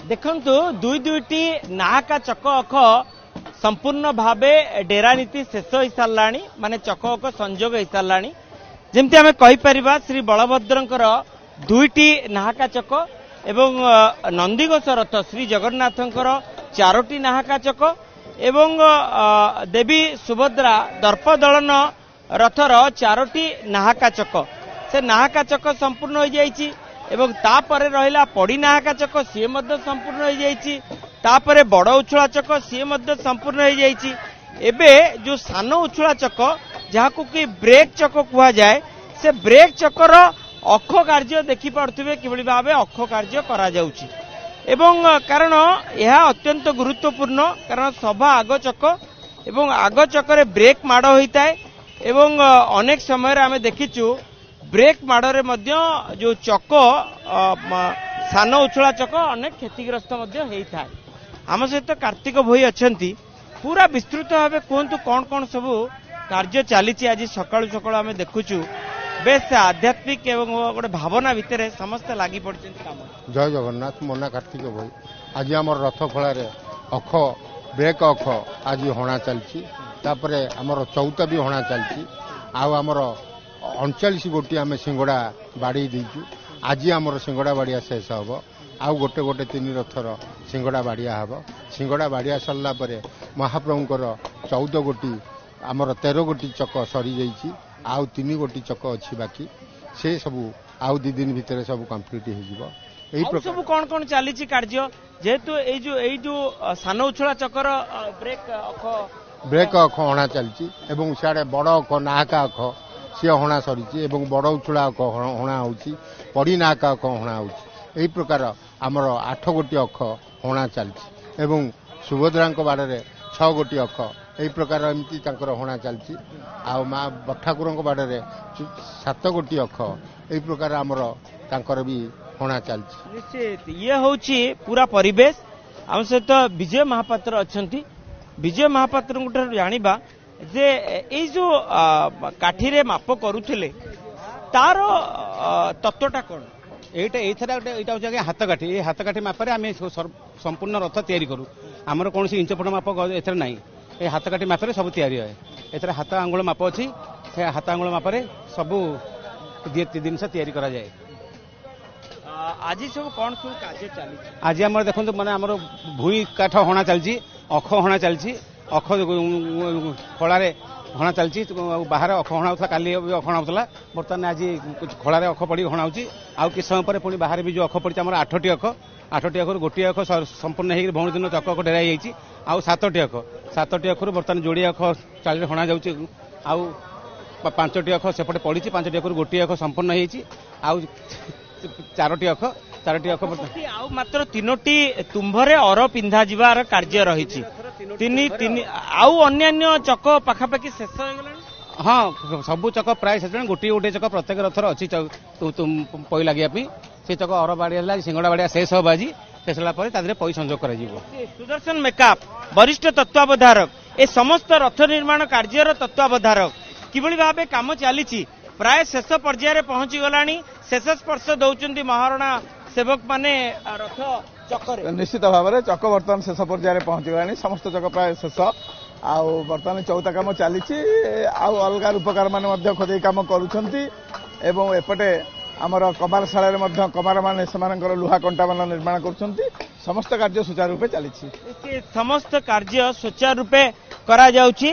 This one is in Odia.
ଦେଖନ୍ତୁ, ଦୁଇ ଦୁଇଟି ନାହାକା ଚକ ଅଖ ସମ୍ପୂର୍ଣ୍ଣ ଭାବେ ଡେରା ନୀତି ଶେଷ ହୋଇସାରିଲାଣି, ମାନେ ଚକ ଅଖ ସଂଯୋଗ ହୋଇସାରିଲାଣି। ଯେମିତି ଆମେ କହିପାରିବା, ଶ୍ରୀ ବଳଭଦ୍ରଙ୍କର ଦୁଇଟି ନାହାକା ଚକ ଏବଂ ନନ୍ଦିଘୋଷ ରଥ ଶ୍ରୀ ଜଗନ୍ନାଥଙ୍କର ଚାରୋଟି ନାହାକା ଚକ ଏବଂ ଦେବୀ ସୁଭଦ୍ରା ଦର୍ପଦଳନ ରଥର ଚାରୋଟି ନାହାକା ଚକ, ସେ ନାହାକା ଚକ ସମ୍ପୂର୍ଣ୍ଣ ହୋଇଯାଇଛି। ଏବଂ ତାପରେ ରହିଲା ପଡି ନାହାକା ଚକ, ସିଏ ମଧ୍ୟ ସମ୍ପୂର୍ଣ୍ଣ ହୋଇଯାଇଛି। ତାପରେ ବଡ ଉଛୁଳା ଚକ, ସିଏ ମଧ୍ୟ ସମ୍ପୂର୍ଣ୍ଣ ହୋଇଯାଇଛି। ଏବେ ଯୋଉ ସାନ ଉଛୁଳା ଚକ, ଯାହାକୁ କି ବ୍ରେକ୍ ଚକ କୁହାଯାଏ, ସେ ବ୍ରେକ୍ ଚକର ଅଖ କାର୍ଯ୍ୟ ଦେଖିପାରୁଥିବେ, କିଭଳି ଭାବେ ଅଖ କାର୍ଯ୍ୟ କରାଯାଉଛି। ଏବଂ କାରଣ ଏହା ଅତ୍ୟନ୍ତ ଗୁରୁତ୍ୱପୂର୍ଣ୍ଣ, କାରଣ ସଭା ଆଗ ଚକ ଏବଂ ଆଗ ଚକରେ ବ୍ରେକ୍ ମାଡ଼ ହୋଇଥାଏ। ଏବଂ ଅନେକ ସମୟରେ ଆମେ ଦେଖିଛୁ, ବ୍ରେକ୍ ମାଡ଼ରେ ମଧ୍ୟ ଯୋଉ ଚକ ସାନ ଉଛୁଳା ଚକ ଅନେକ କ୍ଷତିଗ୍ରସ୍ତ ମଧ୍ୟ ହେଇଥାଏ। ଆମ ସହିତ କାର୍ତ୍ତିକ ଭୋଇ ଅଛନ୍ତି। ପୁରା ବିସ୍ତୃତ ଭାବେ କୁହନ୍ତୁ, କଣ କଣ ସବୁ କାର୍ଯ୍ୟ ଚାଲିଛି? ଆଜି ସକାଳୁ ସକାଳୁ ଆମେ ଦେଖୁଛୁ, ବେଶ ଆଧ୍ୟାତ୍ମିକ ଏବଂ ଗୋଟେ ଭାବନା ଭିତରେ ସମସ୍ତେ ଲାଗି ପଡିଛନ୍ତି କାମ। ଜୟ ଜଗନ୍ନାଥ। ମୋ ନାଁ କାର୍ତ୍ତିକ ଭୋଇ। ଆଜି ଆମର ରଥ ଖଳାରେ ଅଖ, ବ୍ରେକ୍ ଅଖ ଆଜି ହଣା ଚାଲିଛି। ତାପରେ ଆମର ଚଉତା ବି ହଣା ଚାଲିଛି। ଆଉ ଆମର 39 ଗୋଟି ଆମେ ସିଙ୍ଗଡ଼ା ବାଡ଼େଇ ଦେଇଛୁ। ଆଜି ଆମର ସିଙ୍ଗଡ଼ା ବାଡ଼ିଆ ଶେଷ ହେବ। ଆଉ ଗୋଟେ ଗୋଟେ ତିନି ରଥର ସିଙ୍ଗଡ଼ା ବାଡ଼ିଆ ହେବ। ସିଙ୍ଗଡ଼ା ବାଡ଼ିଆ ସରିଲା ପରେ ମହାପ୍ରଭୁଙ୍କର 14 ଗୋଟି, ଆମର 13 ଗୋଟି ଚକ ସରିଯାଇଛି। ଆଉ ତିନି ଗୋଟି ଚକ ଅଛି ବାକି। ସେ ସବୁ ଆଉ 2 ଦିନ ଭିତରେ ସବୁ କମ୍ପ୍ଲିଟ୍ ହେଇଯିବ। ଏଇ ଆଉ ପ୍ରକାର ସବୁ କଣ କଣ ଚାଲିଛି କାର୍ଯ୍ୟ? ଯେହେତୁ ଏଇ ଯୋଉ ସାନ ଉଛୁଳା ଚକର ବ୍ରେକ୍ ଅଖ ବ୍ରେକ୍ ଅଖ ହଣା ଚାଲିଛି ଏବଂ ସିଆଡ଼େ ବଡ଼ ଅଖ, ନାହାକା ଅଖ ସିଏ ହଣା ସରିଛି ଏବଂ ବଡ଼ ଉଛୁଳା ଅଖ ହଣା ହେଉଛି, ପଡ଼ି ନାହାକା ଅଖ ହଣା ହେଉଛି। ଏହି ପ୍ରକାର ଆମର ଆଠ ଗୋଟି ଅଖ ହଣା ଚାଲିଛି ଏବଂ ସୁଭଦ୍ରାଙ୍କ ବାଡ଼ରେ ଛଅ ଗୋଟି ଅଖ, ଏହି ପ୍ରକାର ଏମିତି ତାଙ୍କର ହଣା ଚାଲିଛି। ଆଉ ମା ଠାକୁରଙ୍କ ବାଡ଼ରେ ସାତ ଗୋଟି ଅଖ, ଏହି ପ୍ରକାର ଆମର ତାଙ୍କର ବି ହଣା ଚାଲିଛି। ନିଶ୍ଚିତ, ଇଏ ହଉଛି ପୁରା ପରିବେଶ। ଆମ ସହିତ ବିଜୟ ମହାପାତ୍ର ଅଛନ୍ତି। ବିଜୟ ମହାପାତ୍ରଙ୍କ ଠାରୁ ଜାଣିବା ଯେ ଏଇ ଯୋଉ କାଠିରେ ମାପ କରୁଥିଲେ, ତାର ତତ୍ଵଟା କଣ? ଏଇଥର ଗୋଟେ ଏଇଟା ହେଉଛି ଆଜ୍ଞା ହାତ କାଠି। ଏଇ ହାତ କାଠି ମାପରେ ଆମେ ସମ୍ପୂର୍ଣ୍ଣ ରଥ ତିଆରି କରୁ। ଆମର କୌଣସି ଇଞ୍ଚ ଫୁଟ ମାପ ଏଥିରେ ନାହିଁ। ଏଇ ହାତ କାଠି ମାପରେ ସବୁ ତିଆରି ହୁଏ। ଏଥିରେ ହାତ ଆଙ୍ଗୁଳ ମାପ ଅଛି। ସେ ହାତ ଆଙ୍ଗୁଳ ମାପରେ ସବୁ ଜିନିଷ ତିଆରି କରାଯାଏ। ଆଜି ସବୁ କଣ ସବୁ କାର୍ଯ୍ୟ ଚାଲିଛି? ଆଜି ଆମର ଦେଖନ୍ତୁ, ମାନେ ଆମର ଭୂଇଁ କାଠ ହଣା ଚାଲିଛି, ଅଖ ହଣା ଚାଲିଛି। ଅଖ ଖଳାରେ ହଣା ଚାଲିଛି। ଆଉ ବାହାରେ ଅଖ ହଣା ହେଉଥିଲା, କାଲି ବି ଅଖ ହଣା ହେଉଥିଲା। ବର୍ତ୍ତମାନ ଆଜି ଖଳାରେ ଅଖ ପଡ଼ିକି ହଣା ହେଉଛି। ଆଉ କିଛି ସମୟ ପରେ ପୁଣି ବାହାରେ ବି ଯେଉଁ ଅଖ ପଡ଼ିଛି, ଆମର ଆଠଟି ଅଖ, ଆଠଟି ଅଖରୁ ଗୋଟିଏ ଅଖ ସମ୍ପୂର୍ଣ୍ଣ ହେଇକି ଭଉଣୀ ଦିନ ଚକ ଅଖ ଡେରା ହେଇଯାଇଛି। ଆଉ ସାତଟି ଅଖ, ସାତଟି ଅଖରୁ ବର୍ତ୍ତମାନ ଯୋଡ଼ିଏ ଅଖ ଚାଳିରେ ହଣା ଯାଉଛି। ଆଉ ପାଞ୍ଚଟି ଅଖ ସେପଟେ ପଡ଼ିଛି। ପାଞ୍ଚଟି ଅଖରୁ ଗୋଟିଏ ଅଖ ସମ୍ପୂର୍ଣ୍ଣ ହେଇଛି। ଆଉ ଚାରୋଟି ଅଖ, ଚାରୋଟି ଅଖ ବର୍ତ୍ତମାନ ଆଉ ମାତ୍ର ତିନୋଟି ତୁମ୍ଭରେ ଅର ପିନ୍ଧା ଯିବାର କାର୍ଯ୍ୟ ରହିଛି। ତିନି ତିନି ଆଉ ଅନ୍ୟାନ୍ୟ ଚକ ପାଖାପାଖି ଶେଷ ହେଇଗଲାଣି? ହଁ, ସବୁ ଚକ ପ୍ରାୟ ଶେଷ ହେଲାଣି। ଗୋଟିଏ ଗୋଟିଏ ଚକ ପ୍ରତ୍ୟେକ ରଥର ଅଛି ପଇ ଲାଗିବା ପାଇଁ। ସେ ଚକ ଅର ବାଡ଼ିଆ ହେଲା, ସିଙ୍ଗଡ଼ା ବାଡ଼ିଆ ଶେଷ ହେବ ଆଜି। ଶେଷ ହେଲା ପରେ ତା ଦେହରେ ପଇ ସଂଯୋଗ କରାଯିବ। ସୁଦର୍ଶନ ମେକାପ ବରିଷ୍ଠ ତତ୍ତ୍ୱାବଧାରକ, ଏ ସମସ୍ତ ରଥ ନିର୍ମାଣ କାର୍ଯ୍ୟର ତତ୍ତ୍ୱାବଧାରକ। କିଭଳି ଭାବେ କାମ ଚାଲିଛି? ପ୍ରାୟ ଶେଷ ପର୍ଯ୍ୟାୟରେ ପହଞ୍ଚି ଗଲାଣି, ଶେଷ ସ୍ପର୍ଶ ଦଉଛନ୍ତି ମହାରଣା ସେବକ ମାନେ ରଥ ଚକରେ। ନିଶ୍ଚିତ ଭାବରେ ଚକ ବର୍ତ୍ତମାନ ଶେଷ ପର୍ଯ୍ୟାୟରେ ପହଞ୍ଚିଗଲାଣି। ସମସ୍ତ ଚକ ପ୍ରାୟ ଶେଷ। ଆଉ ବର୍ତ୍ତମାନ ଚଉତା କାମ ଚାଲିଛି। ଆଉ ଅଲଗା ରୂପକାର ମାନେ ମଧ୍ୟ ଖୋଦେଇ କାମ କରୁଛନ୍ତି ଏବଂ ଏପଟେ ଆମର କମାରଶାଳାରେ ମଧ୍ୟ କମାରମାନେ ସେମାନଙ୍କର ଲୁହା କଣ୍ଟାମାନ ନିର୍ମାଣ କରୁଛନ୍ତି। ସମସ୍ତ କାର୍ଯ୍ୟ ସୁଚାରୁ ରୂପେ ଚାଲିଛି। ସମସ୍ତ କାର୍ଯ୍ୟ ସୁଚାରୁ ରୂପେ କରାଯାଉଛି।